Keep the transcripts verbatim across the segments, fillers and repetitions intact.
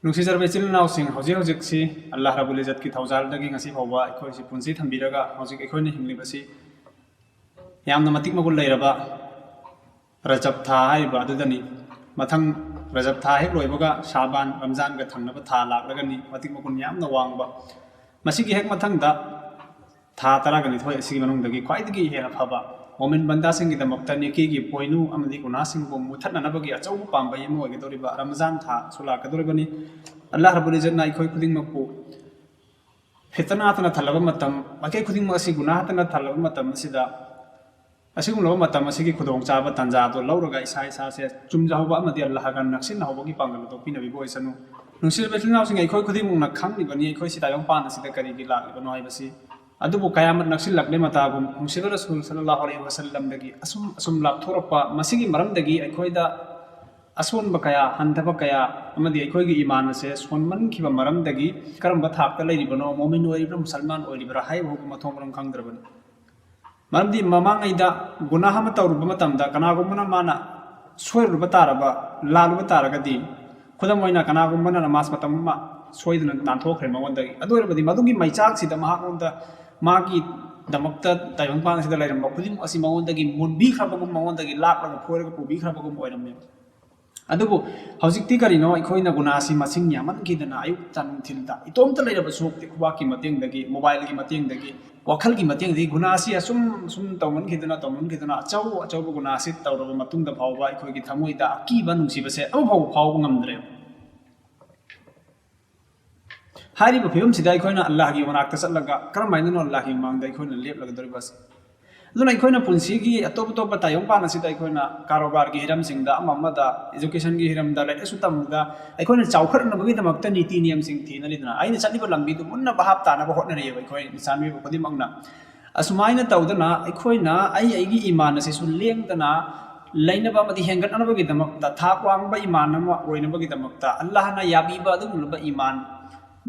ꯅꯨꯡꯁꯤꯖꯔꯕ ꯏꯆꯤꯜ ꯏꯅꯥꯎꯁꯤꯡ, ꯍꯧꯖꯤꯛ ꯍꯧꯖꯤꯛꯁꯤ ꯑꯜꯂꯥꯍ ꯔꯕꯨꯜ ꯏꯖꯠꯀꯤ ꯊꯧꯖꯥꯜꯗꯒꯤ ꯉꯁꯤ ꯐꯥꯎꯕ ꯑꯩꯈꯣꯏꯁꯤ ꯄꯨꯟꯁꯤ ꯊꯝꯕꯤꯔꯒ ꯍꯧꯖꯤꯛ ꯑꯩꯈꯣꯏꯅ ꯍꯤꯡꯂꯤꯕꯁꯤ ꯌꯥꯝꯅ ꯃꯇꯤꯛ ꯃꯒꯨꯟ ꯂꯩꯔꯕ ꯔꯖꯕ ꯊꯥ ꯍꯥꯏꯔꯤꯕ ꯑꯗꯨꯗꯅꯤ꯫ ꯃꯊꯪ ꯔꯖꯕ ꯊꯥ ꯍꯦꯛ ꯂꯣꯏꯕꯒ ꯁꯥꯕꯥꯟ, ꯔꯝꯖꯥꯟꯒ ꯊꯪꯅꯕ ꯊꯥ ꯂꯥꯛꯂꯒꯅꯤ, ꯃꯇꯤꯛ ꯃꯒꯨꯟ ꯌꯥꯝꯅ ꯋꯥꯡꯕ꯫ ꯃꯁꯤꯒꯤ ꯍꯦꯛ ꯃꯊꯪꯗ ꯊꯥ ꯇꯔꯥꯒ ꯅꯤꯊꯣꯏ ꯑꯁꯤꯒꯤ ꯃꯅꯨꯡꯗꯒꯤ ꯈ꯭ꯋꯥꯏꯗꯒꯤ ꯍꯦꯟꯅ ꯐꯕ ꯃꯣꯃꯤꯟ ꯕꯟꯗꯥꯁꯤꯡꯒꯤꯗꯃꯛꯇ ꯅꯦꯀꯤꯒꯤ ꯄꯣꯏꯅꯨ ꯑꯃꯗꯤ ꯒꯨꯅꯥꯁꯤꯡꯕꯨ ꯃꯨꯊꯠꯅꯅꯕꯒꯤ ꯑꯆꯧꯕ ꯄꯥꯝꯕꯩ ꯑꯃ ꯑꯣꯏꯒꯗꯧꯔꯤꯕ ꯔꯝꯖꯥꯟ ꯊꯥꯁꯨ ꯂꯥꯛꯀꯗꯧꯔꯤꯕꯅꯤ꯫ ꯑꯜꯂꯥꯍ ꯔꯕꯨꯜ ꯏꯖꯠꯅ ꯑꯩꯈꯣꯏ ꯈꯨꯗꯤꯡꯃꯛꯄꯨ ꯐꯤꯇꯅꯥꯇꯅ ꯊꯜꯂꯕ ꯃꯇꯝ, ꯃꯥꯏꯀꯩ ꯈꯨꯗꯤꯡꯃꯛ ꯑꯁꯤ ꯒꯨꯅꯥꯍꯇꯅ ꯊꯜꯂꯕ ꯃꯇꯝ ꯑꯁꯤꯗ, ꯑꯁꯤꯒꯨꯝꯂꯕ ꯃꯇꯝ ꯑꯁꯤꯒꯤ ꯈꯨꯗꯣꯡꯆꯥꯕ ꯇꯥꯟꯖꯥ ꯑꯗꯨ ꯂꯧꯔꯒ ꯏꯁꯥ ꯏꯁꯥꯁꯦ ꯆꯨꯝꯖꯍꯧꯕ ꯑꯃꯗꯤ ꯑꯜꯂꯥꯍꯒ ꯅꯛꯁꯤꯟꯅꯍꯧꯕꯒꯤ ꯄꯥꯡꯒꯜ ꯑꯗꯨ ꯄꯤꯅꯕꯤꯕ ꯑꯣꯏꯁꯅꯨ꯫ ꯅꯨꯡꯁꯤꯔꯕ ꯏꯆꯤꯜ ꯏꯅꯥꯎꯁꯤꯡ, ꯑꯩꯈꯣꯏ ꯈꯨꯗꯤꯡꯃꯛꯅ ꯈꯪꯂꯤꯕꯅꯤ ꯑꯩꯈꯣꯏ ꯁꯤ ꯇꯥꯏꯕꯪꯄꯥꯟ ꯑꯁꯤꯗ ꯀꯔꯤꯒꯤ ꯂꯥꯛꯂꯤꯕꯅꯣ ꯍꯥꯏꯕꯁꯤ꯫ ꯑꯗꯨꯕꯨ ꯀꯌꯥꯃꯠ ꯅꯛꯁꯤꯜꯂꯛꯂꯦ ꯃꯇꯥꯒꯨꯝ ꯅꯨꯡꯁꯤꯕ ꯔꯁꯨꯜ ꯁꯜꯂꯜꯂꯥꯍꯨ ꯑꯂꯩꯍꯤ ꯋꯁꯜꯂꯝꯗꯒꯤ ꯑꯁꯨꯝ ꯑꯁꯨꯝ ꯂꯥꯞꯊꯣꯔꯛꯄ, ꯃꯁꯤꯒꯤ ꯃꯔꯝꯗꯒꯤ ꯑꯩꯈꯣꯏꯗ ꯑꯁꯣꯟꯕ ꯀꯌꯥ, ꯍꯟꯊꯕ ꯀꯌꯥ ꯑꯃꯗꯤ ꯑꯩꯈꯣꯏꯒꯤ ꯏꯃꯥꯟ ꯑꯁꯦ ꯁꯣꯟꯃꯟꯈꯤꯕ ꯃꯔꯝꯗꯒꯤ ꯀꯔꯝꯕ ꯊꯥꯛꯇ ꯂꯩꯔꯤꯕꯅꯣ, ꯃꯣꯃꯤꯟ ꯑꯣꯏꯔꯤꯕ꯭ꯔꯥ, ꯃꯨꯁꯜꯃꯥꯟ ꯑꯣꯏꯔꯤꯕ꯭ꯔꯥ ꯍꯥꯏꯕ ꯐꯥꯎꯕ ꯃꯊꯣꯡ ꯃꯔꯝ ꯈꯪꯗ꯭ꯔꯕꯅꯤ꯫ ꯃꯔꯝꯗꯤ ꯃꯃꯥꯡꯉꯩꯗ ꯒꯨꯅꯥꯍ ꯑꯃ ꯇꯧꯔꯨꯕ ꯃꯇꯝꯗ ꯀꯅꯥꯒꯨꯝꯕꯅ ꯃꯥꯅ ꯁꯣꯏꯔꯨꯕ ꯇꯥꯔꯕ, ꯂꯥꯜꯂꯨꯕ ꯇꯥꯔꯒꯗꯤ, ꯈꯨꯗꯝ ꯑꯣꯏꯅ ꯀꯅꯥꯒꯨꯝꯕꯅ ꯅꯃꯥꯖ ꯃꯇꯝ ꯑꯃ ꯁꯣꯏꯗꯅ ꯅꯥꯟꯊꯣꯛꯈ꯭ꯔꯦ ꯃꯉꯣꯟꯗꯒꯤ, ꯑꯗꯨ ꯑꯣꯏꯔꯕꯗꯤ ꯃꯗꯨꯒꯤ ꯃꯩꯆꯥꯛꯁꯤꯗ ꯃꯍꯥꯛꯉꯣꯟꯗ ꯃꯥꯒꯤꯗꯃꯛꯇ ꯇꯥꯏꯕꯪꯄꯥꯟ ꯑꯁꯤꯗ ꯂꯩꯔꯝꯕ ꯈꯨꯗꯤꯡꯃꯛ ꯑꯁꯤ ꯃꯉꯣꯟꯗꯒꯤ ꯃꯨꯟꯕꯤꯈ꯭ꯔꯕꯒꯨꯝ, ꯃꯉꯣꯟꯗꯒꯤ ꯂꯥꯛꯂꯒ ꯐꯣꯏꯔꯒ ꯄꯨꯕꯤꯈ꯭ꯔꯕꯒꯨꯝ ꯑꯣꯏꯔꯝꯃꯦꯕ꯫ ꯑꯗꯨꯕꯨ ꯍꯧꯖꯤꯛꯇꯤ ꯀꯔꯤꯅꯣ, ꯑꯩꯈꯣꯏꯅ ꯒꯨꯅꯥꯁꯤ ꯃꯁꯤꯡ ꯌꯥꯝꯃꯟꯈꯤꯗꯅ ꯑꯌꯨꯛꯇ ꯅꯨꯡꯊꯤꯜꯗ ꯏꯇꯣꯝꯇ ꯂꯩꯔꯕꯁꯨ ꯈꯨꯕꯥꯛꯀꯤ ꯃꯇꯦꯡꯗꯒꯤ, ꯃꯣꯕꯥꯏꯜꯒꯤ ꯃꯇꯦꯡꯗꯒꯤ, ꯋꯥꯈꯜꯒꯤ ꯃꯇꯦꯡꯗꯒꯤ ꯒꯨꯅꯥꯁꯤ ꯑꯁꯨꯝ ꯁꯨꯝ ꯇꯧꯃꯟꯈꯤꯗꯅ ꯇꯧꯃꯟꯈꯤꯗꯅ ꯑꯆꯧ ꯑꯆꯧꯕ ꯒꯨꯅꯥꯁꯤ ꯇꯧꯔꯕ ꯃꯇꯨꯡꯗ ꯐꯥꯎꯕ ꯑꯩꯈꯣꯏꯒꯤ ꯊꯃꯣꯏꯗ ꯑꯀꯤꯕ ꯅꯨꯡꯁꯤꯕꯁꯦ ꯑꯃꯐꯥꯎꯕ ꯐꯥꯎꯕ ꯉꯝꯗ꯭ꯔꯦꯕ꯫ ꯍꯥꯏꯔꯤꯕ ꯐꯤꯕꯝꯁꯤꯗ ꯑꯩꯈꯣꯏꯅ ꯑꯜꯂꯥꯍꯒꯤ ꯃꯅꯥꯛꯇ ꯆꯠꯂꯒ ꯀꯔꯝ ꯍꯥꯏꯅꯅꯣ ꯑꯜꯂꯥꯍꯒꯤ ꯃꯃꯥꯡꯗ ꯑꯩꯈꯣꯏꯅ ꯂꯦꯞꯂꯒꯗꯧꯔꯤꯕꯁꯦ? ꯑꯗꯨꯅ ꯑꯩꯈꯣꯏꯅ ꯄꯨꯟꯁꯤꯒꯤ ꯑꯇꯣꯞ ꯑꯇꯣꯞꯄ ꯇꯥꯏꯕꯪꯄꯥꯟ ꯑꯁꯤꯗ ꯑꯩꯈꯣꯏꯅ ꯀꯥꯔꯣꯕꯥꯔꯒꯤ ꯍꯤꯔꯝꯁꯤꯡꯗ, ꯑꯃ ꯑꯃꯗ, educationꯒꯤ ꯍꯤꯔꯝꯗ, ꯂꯥꯏꯔꯤꯛ ꯂꯥꯏꯁꯨ ꯇꯝꯕꯗ ꯑꯩꯈꯣꯏꯅ ꯆꯥꯎꯈꯠꯅꯕꯒꯤꯗꯃꯛꯇ ꯅꯤꯇꯤ ꯅꯤꯌꯝꯁꯤꯡ ꯊꯤꯅꯔꯤꯗꯅ, ꯑꯩꯅ ꯆꯠꯂꯤꯕ ꯂꯝꯕꯤꯗꯨ ꯃꯨꯟꯅ ꯚꯥꯞ ꯇꯥꯅꯕ ꯍꯣꯠꯅꯔꯤꯑꯕ ꯑꯩꯈꯣꯏ ꯏꯟꯁꯥꯟ ꯃꯤꯑꯣꯏꯕ ꯈꯨꯗꯤꯡꯃꯛꯅ꯫ ꯑꯁꯨꯃꯥꯏꯅ ꯇꯧꯗꯅ ꯑꯩꯈꯣꯏꯅ ꯑꯩ ꯑꯩꯒꯤ ꯏꯃꯥꯟ ꯑꯁꯤꯁꯨ ꯂꯦꯡꯗꯅ ꯂꯩꯅꯕ ꯑꯃꯗꯤ ꯍꯦꯟꯒꯠꯅꯕꯒꯤꯗꯃꯛꯇ, ꯊꯥꯛ ꯋꯥꯡꯕ ꯏꯃꯥꯟ ꯑꯃ ꯑꯣꯏꯅꯕꯒꯤꯗꯃꯛꯇ, ꯑꯜꯂꯥꯍꯅ ꯌꯥꯕꯤꯕ ꯑꯗꯨꯒꯨꯝꯂꯕ ꯏꯃꯥꯟ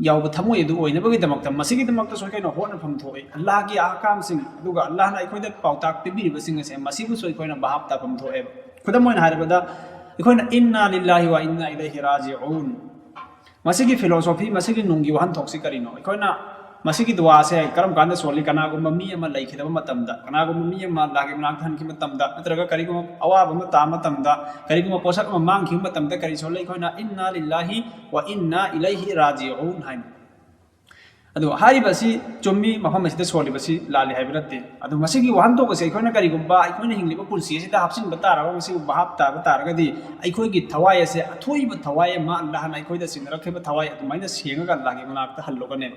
ꯌꯥꯎꯕ ꯊꯃꯣꯏ ꯑꯗꯨ ꯑꯣꯏꯅꯕꯒꯤꯗꯃꯛꯇ, ꯃꯁꯤꯒꯤꯗꯃꯛꯇꯁꯨ ꯑꯩꯈꯣꯏꯅ ꯍꯣꯠꯅꯐꯝ ꯊꯣꯛꯏ꯫ ꯑꯜꯂꯥꯍꯒꯤ ꯑꯍꯀꯥꯝꯁꯤꯡ, ꯑꯗꯨꯒ ꯑꯜꯂꯥꯍꯅ ꯑꯩꯈꯣꯏꯗ ꯄꯥꯎꯇꯥꯛ ꯄꯤꯕꯤꯔꯤꯕꯁꯤꯡ ꯑꯁꯦ ꯃꯁꯤꯕꯨꯁꯨ ꯑꯩꯈꯣꯏꯅ ꯚꯥꯞ ꯇꯥꯐꯝ ꯊꯣꯛꯑꯦꯕ꯫ ꯈꯨꯗꯝ ꯑꯣꯏꯅ ꯍꯥꯏꯔꯕꯗ, ꯑꯩꯈꯣꯏꯅ "ꯏꯟꯅꯥ ꯂꯤꯜꯂꯥꯍꯤ ꯋꯥ ꯏꯟꯅꯥ ꯏꯂꯩꯍꯤ ꯔꯥꯖꯤꯎꯟ" ꯃꯁꯤꯒꯤ philosophy, ꯃꯁꯤꯒꯤ ꯅꯨꯡꯒꯤ ꯋꯥꯍꯟꯊꯣꯛꯁꯤ ꯀꯔꯤꯅꯣ? ꯑꯩꯈꯣꯏꯅ ꯃꯁꯤꯒꯤ ꯗꯨꯋꯥꯁꯦ ꯀꯔꯝ ꯀꯥꯟꯗ ꯁꯣꯜꯂꯤ? ꯀꯅꯥꯒꯨꯝꯕ ꯃꯤ ꯑꯃ ꯂꯩꯈꯤꯗꯕ ꯃꯇꯝꯗ, ꯀꯅꯥꯒꯨꯝꯕ ꯃꯤ ꯑꯃ ꯑꯜꯂꯥꯍꯒꯤ ꯃꯅꯥꯛꯇ ꯍꯟꯈꯤꯕ ꯃꯇꯝꯗ, ꯅꯠꯇ꯭ꯔꯒ ꯀꯔꯤꯒꯨꯝꯕ ꯑꯋꯥꯕ ꯑꯃ ꯇꯥꯕ ꯃꯇꯝꯗ, ꯀꯔꯤꯒꯨꯝꯕ ꯄꯣꯠꯁꯛ ꯑꯃ ꯃꯥꯡꯈꯤꯕ ꯃꯇꯝꯗ ꯀꯔꯤ ꯁꯣꯜꯂꯤ? ꯑꯩꯈꯣꯏꯅ "ꯏꯟꯅꯥ ꯂꯤꯜꯂꯥꯍꯤ ꯋꯥ ꯏꯟꯅꯥ ꯏꯂꯩꯍꯤ ꯔꯥꯖꯤꯎꯟ" ꯍꯥꯏꯅ꯫ ꯑꯗꯣ ꯍꯥꯏꯔꯤꯕ ꯑꯁꯤ ꯆꯨꯝꯃꯤ, ꯃꯐꯝ ꯑꯁꯤꯗ ꯁꯣꯜꯂꯤꯕꯁꯤ ꯂꯥꯜꯂꯤ ꯍꯥꯏꯕ ꯅꯠꯇꯦ꯫ ꯑꯗꯣ ꯃꯁꯤꯒꯤ ꯋꯥꯍꯟꯊꯣꯛ ꯑꯁꯤ ꯑꯩꯈꯣꯏꯅ ꯀꯔꯤꯒꯨꯝꯕ ꯑꯩꯈꯣꯏꯅ ꯍꯤꯡꯂꯤꯕ ꯄꯨꯟꯁꯤ ꯑꯁꯤꯗ ꯍꯥꯞꯆꯤꯟꯕ ꯇꯥꯔꯕ, ꯃꯁꯤꯒꯨꯝꯕ ꯚꯥꯞ ꯇꯥꯕ ꯇꯥꯔꯒꯗꯤ, ꯑꯩꯈꯣꯏꯒꯤ ꯊꯋꯥꯏ ꯑꯁꯦ ꯑꯊꯣꯏꯕ ꯊꯋꯥꯏ ꯑꯃ ꯑꯜꯂꯥꯍꯅ ꯑꯩꯈꯣꯏꯗ ꯁꯤꯟꯅꯔꯛꯈꯤꯕ ꯊꯋꯥꯏ ꯑꯗꯨꯃꯥꯏꯅ ꯁꯦꯡꯉꯒ ꯑꯜꯂꯥꯍꯒꯤ ꯃꯅꯥꯛꯇ ꯍꯜꯂꯨꯒꯅꯦꯕ꯫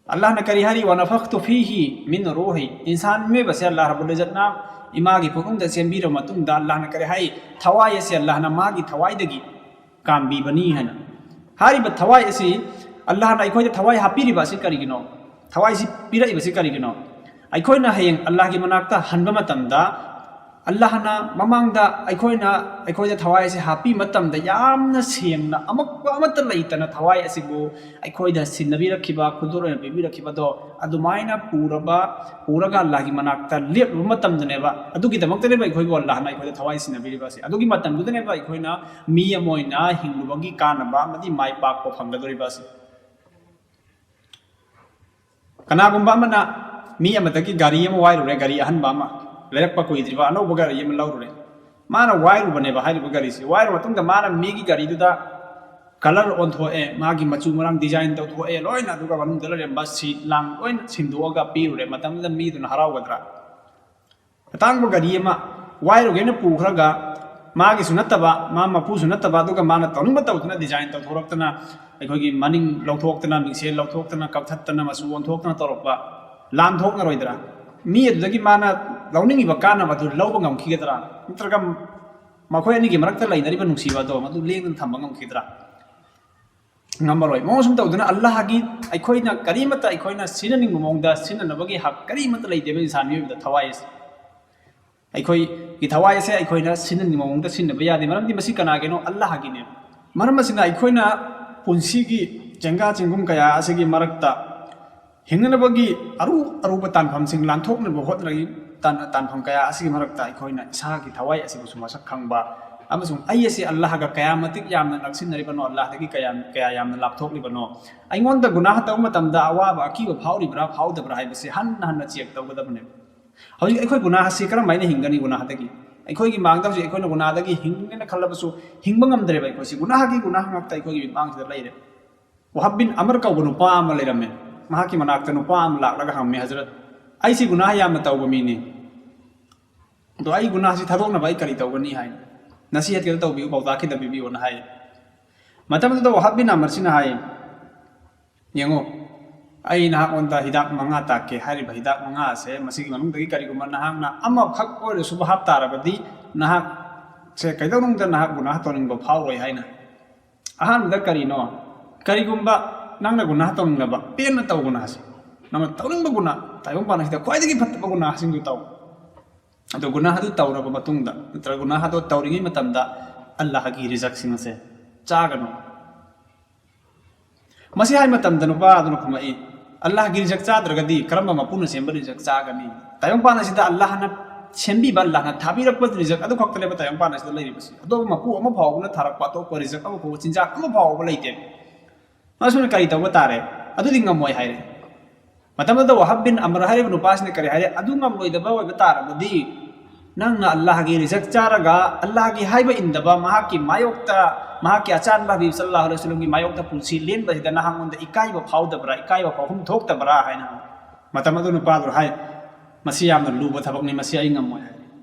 ꯑꯜꯂꯥꯍꯅ ꯀꯔꯤ ꯍꯥꯏꯔꯤ? "ꯋꯥ ꯅꯐꯈꯇꯨ ꯐꯤꯍꯤ ꯃꯤꯟ ꯔꯨꯍꯤ"꯫ ꯏꯟꯁꯥꯟ ꯃꯤꯑꯣꯏꯕꯁꯦ ꯑꯜꯂꯥꯍ ꯔꯕꯨꯜ ꯏꯖꯠꯅ ꯏꯃꯥꯒꯤ ꯄꯨꯛꯅꯨꯡꯗ ꯁꯦꯝꯕꯤꯔꯕ ꯃꯇꯨꯡꯗ ꯑꯜꯂꯥꯍꯅ ꯀꯔꯤ ꯍꯥꯏ? ꯊꯋꯥꯏ ꯑꯁꯦ ꯑꯜꯂꯥꯍꯅ ꯃꯥꯒꯤ ꯊꯋꯥꯏꯗꯒꯤ ꯀꯥꯝꯕꯤꯕꯅꯤ ꯍꯥꯏꯅ꯫ ꯍꯥꯏꯔꯤꯕ ꯊꯋꯥꯏ ꯑꯁꯤ, ꯑꯜꯂꯥꯍꯅ ꯑꯩꯈꯣꯏꯗ ꯊꯋꯥꯏ ꯍꯥꯞꯄꯤꯔꯤꯕ ꯑꯁꯤ ꯀꯔꯤꯒꯤꯅꯣ? ꯊꯋꯥꯏꯁꯤ ꯄꯤꯔꯛꯏꯕꯁꯤ ꯀꯔꯤꯒꯤꯅꯣ? ꯑꯩꯈꯣꯏꯅ ꯍꯌꯦꯡ ꯑꯜꯂꯥꯍꯒꯤ ꯃꯅꯥꯛꯇ ꯍꯟꯕ ꯃꯇꯝꯗ, ꯑꯜꯂꯥꯍꯅ ꯃꯃꯥꯡꯗ ꯑꯩꯈꯣꯏꯅ, ꯑꯩꯈꯣꯏꯗ ꯊꯋꯥꯏ ꯑꯁꯤ ꯍꯥꯞꯄꯤ ꯃꯇꯝꯗ ꯌꯥꯝꯅ ꯁꯦꯡꯅ, ꯑꯃꯛꯄ ꯑꯃꯠꯇ ꯂꯩꯇꯅ ꯊꯋꯥꯏ ꯑꯁꯤꯕꯨ ꯑꯩꯈꯣꯏꯗ ꯁꯤꯟꯅꯕꯤꯔꯛꯈꯤꯕ, ꯈꯨꯗꯣꯜ ꯑꯣꯏꯅ ꯄꯤꯕꯤꯔꯛꯈꯤꯕꯗꯣ, ꯑꯗꯨꯃꯥꯏꯅ ꯄꯨꯔꯕ, ꯄꯨꯔꯒ ꯑꯜꯂꯥꯍꯒꯤ ꯃꯅꯥꯛꯇ ꯂꯦꯞꯂꯨꯕ ꯃꯇꯝꯗꯅꯦꯕ, ꯑꯗꯨꯒꯤꯗꯃꯛꯇꯅꯦꯕ ꯑꯩꯈꯣꯏꯕꯨ ꯑꯜꯂꯥꯍꯅ ꯑꯩꯈꯣꯏꯗ ꯊꯋꯥꯏ ꯁꯤꯟꯅꯕꯤꯔꯤꯕ ꯑꯁꯤ꯫ ꯑꯗꯨꯒꯤ ꯃꯇꯝꯗꯨꯗꯅꯦꯕ ꯑꯩꯈꯣꯏꯅ ꯃꯤ ꯑꯃ ꯑꯣꯏꯅ ꯍꯤꯡꯂꯨꯕꯒꯤ ꯀꯥꯟꯅꯕ ꯑꯃꯗꯤ ꯃꯥꯏ ꯄꯥꯛꯄ ꯐꯪꯒꯗꯧꯔꯤꯕ ꯑꯁꯤ꯫ ꯀꯅꯥꯒꯨꯝꯕ ꯑꯃꯅ ꯃꯤ ꯑꯃꯗꯒꯤ ꯒꯥꯔꯤ ꯑꯃ ꯋꯥꯏꯔꯨꯔꯦ, ꯒꯥꯔꯤ ꯑꯍꯟꯕ ꯑꯃ, ꯂꯩꯔꯛꯄ ꯀꯨꯏꯗ꯭ꯔꯤꯕ ꯑꯅꯧꯕ ꯒꯥꯔꯤ ꯑꯃ ꯂꯧꯔꯨꯔꯦ꯫ ꯃꯥꯅ ꯋꯥꯏꯔꯨꯕꯅꯦꯕ ꯍꯥꯏꯔꯤꯕ ꯒꯥꯔꯤꯁꯤ꯫ ꯋꯥꯏꯔꯨꯕ ꯃꯇꯨꯡꯗ ꯃꯥꯅ ꯃꯤꯒꯤ ꯒꯥꯔꯤꯗꯨꯗ colour ꯑꯣꯟꯊꯣꯛꯑꯦ, ꯃꯥꯒꯤ ꯃꯆꯨ ꯃꯔꯥꯡ design ꯇꯧꯊꯣꯛꯑꯦ ꯂꯣꯏꯅ, ꯑꯗꯨꯒ ꯃꯅꯨꯡꯗ ꯂꯩꯔꯝꯕ seat ꯂꯥꯡ ꯂꯣꯏꯅ ꯁꯤꯟꯗꯣꯛꯑꯒ ꯄꯤꯔꯨꯔꯦ꯫ ꯃꯇꯝꯗꯨꯗ ꯃꯤꯗꯨꯅ ꯍꯔꯥꯎꯒꯗ꯭ꯔꯥ? ꯑꯇꯥꯡꯕ ꯒꯥꯔꯤ ꯑꯃ ꯋꯥꯏꯔꯨꯒꯦꯅ ꯄꯨꯈ꯭ꯔꯒ, ꯃꯥꯒꯤꯁꯨ ꯅꯠꯇꯕ, ꯃꯥ ꯃꯄꯨꯁꯨ ꯅꯠꯇꯕ, ꯑꯗꯨꯒ ꯃꯥꯅ ꯇꯧꯅꯤꯡꯕ ꯇꯧꯗꯅ design ꯇꯧꯊꯣꯔꯛꯇꯅ, ꯑꯩꯈꯣꯏꯒꯤ ꯃꯅꯤꯡ ꯂꯧꯊꯣꯛꯇꯅ, ꯃꯤꯡꯁꯦꯜ ꯂꯧꯊꯣꯛꯇꯅ, ꯀꯛꯊꯠꯇꯅ, ꯃꯆꯨ ꯑꯣꯟꯊꯣꯛꯇꯅ ꯇꯧꯔꯛꯄ, ꯂꯥꯟꯊꯣꯛꯅꯔꯣꯏꯗ꯭ꯔꯥ? ꯃꯤ ꯑꯗꯨꯗꯒꯤ ꯃꯥꯅ ꯂꯧꯅꯤꯡꯉꯤꯕ ꯀꯥꯟꯅꯕ ꯑꯗꯨ ꯂꯧꯕ ꯉꯝꯈꯤꯒꯗ꯭ꯔꯥ? ꯅꯠꯇ꯭ꯔꯒ ꯃꯈꯣꯏ ꯑꯅꯤꯒꯤ ꯃꯔꯛꯇ ꯂꯩꯅꯔꯤꯕ ꯅꯨꯡꯁꯤꯕ ꯑꯗꯣ ꯃꯗꯨ ꯂꯦꯡꯗꯅ ꯊꯝꯕ ꯉꯝꯈꯤꯗ꯭ꯔꯥ? ꯉꯝꯃꯔꯣꯏ꯫ ꯃꯑꯣꯡ ꯁꯨꯝ ꯇꯧꯗꯅ ꯑꯜꯂꯥꯍꯒꯤ ꯑꯩꯈꯣꯏꯅ ꯀꯔꯤꯃꯠꯇ, ꯑꯩꯈꯣꯏꯅ ꯁꯤꯖꯤꯟꯅꯅꯤꯡꯕ ꯃꯑꯣꯡꯗ ꯁꯤꯖꯤꯟꯅꯅꯕꯒꯤ ꯍꯛ ꯀꯔꯤꯃꯠꯇ ꯂꯩꯇꯦꯕ ꯏꯟꯁꯥꯟ ꯃꯤꯑꯣꯏꯕꯗ, ꯊꯋꯥꯏ ꯑꯁꯤ꯫ ꯑꯩꯈꯣꯏꯒꯤ ꯊꯋꯥꯏ ꯑꯁꯦ ꯑꯩꯈꯣꯏꯅ ꯁꯤꯖꯤꯟꯅꯅꯤꯡꯕ ꯃꯑꯣꯡꯗ ꯁꯤꯖꯤꯟꯅꯕ ꯌꯥꯗꯦ꯫ ꯃꯔꯝꯗꯤ ꯃꯁꯤ ꯀꯅꯥꯒꯤꯅꯣ? ꯑꯜꯂꯥꯍꯒꯤꯅꯦꯕ꯫ ꯃꯔꯝ ꯑꯁꯤꯅ ꯑꯩꯈꯣꯏꯅ ꯄꯨꯟꯁꯤꯒꯤ ꯆꯦꯡꯒꯥ ꯆꯦꯡꯒꯨꯝ ꯀꯌꯥ ꯑꯁꯤꯒꯤ ꯃꯔꯛꯇ ꯍꯤꯡꯅꯅꯕꯒꯤ ꯑꯔꯨ ꯑꯔꯨꯕ ꯇꯥꯟꯐꯝꯁꯤꯡ ꯂꯥꯟꯊꯣꯛꯅꯕ ꯍꯣꯠꯅꯔꯤ꯫ ꯇꯥꯟ-, ꯇꯥꯟꯐꯝ ꯀꯌꯥ ꯑꯁꯤꯒꯤ ꯃꯔꯛꯇ ꯑꯩꯈꯣꯏꯅ ꯏꯁꯥꯒꯤ ꯊꯋꯥꯏ ꯑꯁꯤꯕꯨꯁꯨ ꯃꯁꯛ ꯈꯪꯕ, ꯑꯃꯁꯨꯡ ꯑꯩ ꯑꯁꯤ ꯑꯜꯂꯥꯍꯒ ꯀꯌꯥ ꯃꯇꯤꯛ ꯌꯥꯝꯅ ꯅꯛꯁꯤꯟꯅꯔꯤꯕꯅꯣ, ꯑꯜꯂꯥꯍꯗꯒꯤ ꯀꯌꯥ, ꯀꯌꯥ ꯌꯥꯝꯅ ꯂꯥꯞꯊꯣꯛꯂꯤꯕꯅꯣ, ꯑꯩꯉꯣꯟꯗ ꯒꯨꯅꯥꯍ ꯇꯧꯕ ꯃꯇꯝꯗ ꯑꯋꯥꯕ ꯑꯀꯤꯕ ꯐꯥꯎꯔꯤꯕ꯭ꯔꯥ ꯐꯥꯎꯗꯕ꯭ꯔꯥ ꯍꯥꯏꯕꯁꯤ ꯍꯟꯅ ꯍꯟꯅ ꯆꯦꯛ ꯇꯧꯒꯗꯕꯅꯦꯕ꯫ ꯍꯧꯖꯤꯛ ꯑꯩꯈꯣꯏ ꯒꯨꯅꯥꯍꯁꯤ ꯀꯔꯝ ꯍꯥꯏꯅ ꯍꯤꯡꯒꯅꯤ? ꯒꯨꯅꯥꯍꯗꯒꯤ ꯑꯩꯈꯣꯏꯒꯤ ꯃꯥꯡꯗ ꯍꯧꯖꯤꯛ ꯑꯩꯈꯣꯏꯅ ꯒꯨꯅꯥꯍꯗꯒꯤ ꯍꯤꯡꯒꯦꯅ ꯈꯜꯂꯕꯁꯨ ꯍꯤꯡꯕ ꯉꯝꯗ꯭ꯔꯦꯕ꯫ ꯑꯩꯈꯣꯏꯁꯤ ꯒꯨꯅꯥꯍꯒꯤ ꯒꯨꯅꯥꯍ ꯉꯥꯛꯇ ꯑꯩꯈꯣꯏꯒꯤ ꯃꯤꯠꯃꯥꯡꯁꯤꯗ ꯂꯩꯔꯦ꯫ ꯋꯥꯍꯕ ꯕꯤꯟ ꯑꯃꯔ ꯀꯧꯕ ꯅꯨꯄꯥ ꯑꯃ ꯂꯩꯔꯝꯃꯦ꯫ ꯃꯍꯥꯛꯀꯤ ꯃꯅꯥꯛꯇ ꯅꯨꯄꯥ ꯑꯃ ꯂꯥꯛꯂꯒ ꯍꯪꯉꯦ, "ꯍꯖꯔꯠ, ꯑꯩꯁꯤ ꯒꯨꯅꯥꯍ ꯌꯥꯝꯅ ꯇꯧꯕ ꯃꯤꯅꯤ, ꯑꯗꯣ ꯑꯩ ꯒꯨꯅꯥꯍꯁꯤ ꯊꯥꯗꯣꯛꯅꯕ ꯑꯩ ꯀꯔꯤ ꯇꯧꯒꯅꯤ?" ꯍꯥꯏꯅ꯫ "ꯅꯁꯤꯍꯠ ꯈꯤꯇ ꯇꯧꯕꯤꯌꯨ, ꯄꯥꯎꯇꯥꯛ ꯈꯤꯇ ꯄꯤꯕꯤꯌꯨꯅ" ꯍꯥꯏ꯫ ꯃꯇꯝꯗꯨꯗ ꯋꯥꯍꯕ ꯕꯤꯟ ꯑꯃꯔꯁꯤꯅ ꯍꯥꯏ, "ꯌꯦꯡꯉꯣ, ꯑꯩ ꯅꯍꯥꯛꯉꯣꯟꯗ ꯍꯤꯗꯥꯛ ꯃꯉꯥ ꯇꯥꯛꯀꯦ꯫ ꯍꯥꯏꯔꯤꯕ ꯍꯤꯗꯥꯛ ꯃꯉꯥ ꯑꯁꯦ ꯃꯁꯤꯒꯤ ꯃꯅꯨꯡꯗꯒꯤ ꯀꯔꯤꯒꯨꯝꯕ ꯅꯍꯥꯛꯅ ꯑꯃꯈꯛ ꯑꯣꯏꯔꯁꯨ ꯚꯥꯞ ꯇꯥꯔꯕꯗꯤ ꯅꯍꯥꯛꯁꯦ ꯀꯩꯗꯧꯅꯨꯡꯗ ꯅꯍꯥꯛ ꯒꯨꯅꯥꯍ ꯇꯧꯅꯤꯡꯕ ꯐꯥꯎꯔꯣꯏ" ꯍꯥꯏꯅ꯫ ꯑꯍꯥꯟꯕꯗ ꯀꯔꯤꯅꯣ? ꯀꯔꯤꯒꯨꯝꯕ ꯅꯪꯅ ꯒꯨꯅꯥꯍ ꯇꯧꯅꯤꯡꯂꯕ, ꯄꯦꯟꯅ ꯇꯧ ꯒꯨꯅꯥꯍꯁꯦ꯫ ꯅꯪꯅ ꯇꯧꯅꯤꯡꯕ ꯒꯨꯅꯥꯍ, ꯇꯥꯏꯕꯪꯄꯥꯟ ꯑꯁꯤꯗ ꯈ꯭ꯋꯥꯏꯗꯒꯤ ꯐꯠꯇꯕ ꯒꯨꯅꯥꯍꯁꯤꯡꯗꯨ ꯇꯧ꯫ ꯑꯗꯣ ꯒꯨꯅꯥꯍ ꯑꯗꯨ ꯇꯧꯔꯕ ꯃꯇꯨꯡꯗ, ꯅꯠꯇ꯭ꯔꯒ ꯒꯨꯅꯥꯍ ꯑꯗꯨ ꯇꯧꯔꯤꯉꯩ ꯃꯇꯝꯗ ꯑꯜꯂꯥꯍꯒꯤ ꯔꯤꯖꯛꯁꯤꯡ ꯑꯁꯦ ꯆꯥꯒꯅꯨ꯫ ꯃꯁꯤ ꯍꯥꯏ ꯃꯇꯝꯗ ꯅꯨꯄꯥ ꯑꯗꯨꯅ ꯈꯨꯝꯃꯛꯏ, "ꯑꯜꯂꯥꯍꯒꯤ ꯔꯤꯖꯛ ꯆꯥꯗ꯭ꯔꯒꯗꯤ ꯀꯔꯝꯕ ꯃꯄꯨꯅ ꯁꯦꯝꯕ ꯔꯤꯖꯛ ꯆꯥꯒꯅꯤ? ꯇꯥꯏꯕꯪꯄꯥꯟ ꯑꯁꯤꯗ ꯑꯜꯂꯥꯍꯅ ꯁꯦꯝꯕꯤꯕ, ꯑꯜꯂꯥꯍꯅ ꯊꯥꯕꯤꯔꯛꯄ ꯔꯤꯖꯛ ꯑꯗꯨ ꯈꯛꯇꯅꯦꯕ ꯇꯥꯏꯕꯪꯄꯥꯟ ꯑꯁꯤꯗ ꯂꯩꯔꯤꯕꯁꯤ꯫ ꯑꯇꯣꯞꯄ ꯃꯄꯨ ꯑꯃ ꯐꯥꯎꯕꯅ ꯊꯥꯔꯛꯄ ꯑꯇꯣꯞꯄ ꯔꯤꯖꯛ ꯑꯃ ꯐꯥꯎꯕ, ꯆꯤꯟꯖꯥꯛ ꯑꯃ ꯐꯥꯎꯕ ꯂꯩꯇꯦ꯫ ꯑꯁꯨꯝꯅ ꯀꯔꯤ ꯇꯧꯕ ꯇꯥꯔꯦ? ꯑꯗꯨꯗꯤ ꯉꯝꯃꯣꯏ" ꯍꯥꯏꯔꯦ꯫ ꯃꯇꯝ ꯑꯗꯨꯗ ꯋꯥꯍꯕ ꯕꯤꯟ ꯑꯃꯔ ꯍꯥꯏꯔꯤꯕ ꯅꯨꯄꯥꯁꯤꯅ ꯀꯔꯤ ꯍꯥꯏꯔꯦ? "ꯑꯗꯨ ꯉꯝꯂꯣꯏꯗꯕ ꯑꯣꯏꯕ ꯇꯥꯔꯕꯗꯤ ꯅꯪꯅ ꯑꯜꯂꯥꯍꯒꯤ ꯔꯤꯖꯛ ꯆꯥꯔꯒ ꯑꯜꯂꯥꯍꯒꯤ ꯍꯥꯏꯕ ꯏꯟꯗꯕ, ꯃꯍꯥꯛꯀꯤ ꯃꯥꯌꯣꯛꯇ, ꯃꯍꯥꯛꯀꯤ ꯑꯆꯥꯟꯕ ꯍꯕꯤꯕ ꯁꯜꯂꯥꯍꯨ ꯑꯂꯩꯍꯤ ꯋꯁꯜꯂꯝꯒꯤ ꯃꯥꯌꯣꯛꯇ ꯄꯨꯟꯁꯤ ꯂꯦꯟꯕꯁꯤꯗ ꯅꯍꯥꯛꯉꯣꯟꯗ ꯏꯀꯥꯏꯕ ꯐꯥꯎꯗꯕ꯭ꯔꯥ, ꯏꯀꯥꯏꯕ ꯐꯥꯎꯐꯝ ꯊꯣꯛꯇꯕ꯭ꯔꯥ?" ꯍꯥꯏꯅ ꯍꯪꯉꯤ꯫ ꯃꯇꯝ ꯑꯗꯨ ꯅꯨꯄꯥꯗꯨꯅ ꯍꯥꯏ, "ꯃꯁꯤ ꯌꯥꯝꯅ ꯂꯨꯕ ꯊꯕꯛꯅꯤ, ꯃꯁꯤ ꯑꯩ ꯉꯝꯃꯣꯏ" ꯍꯥꯏ꯫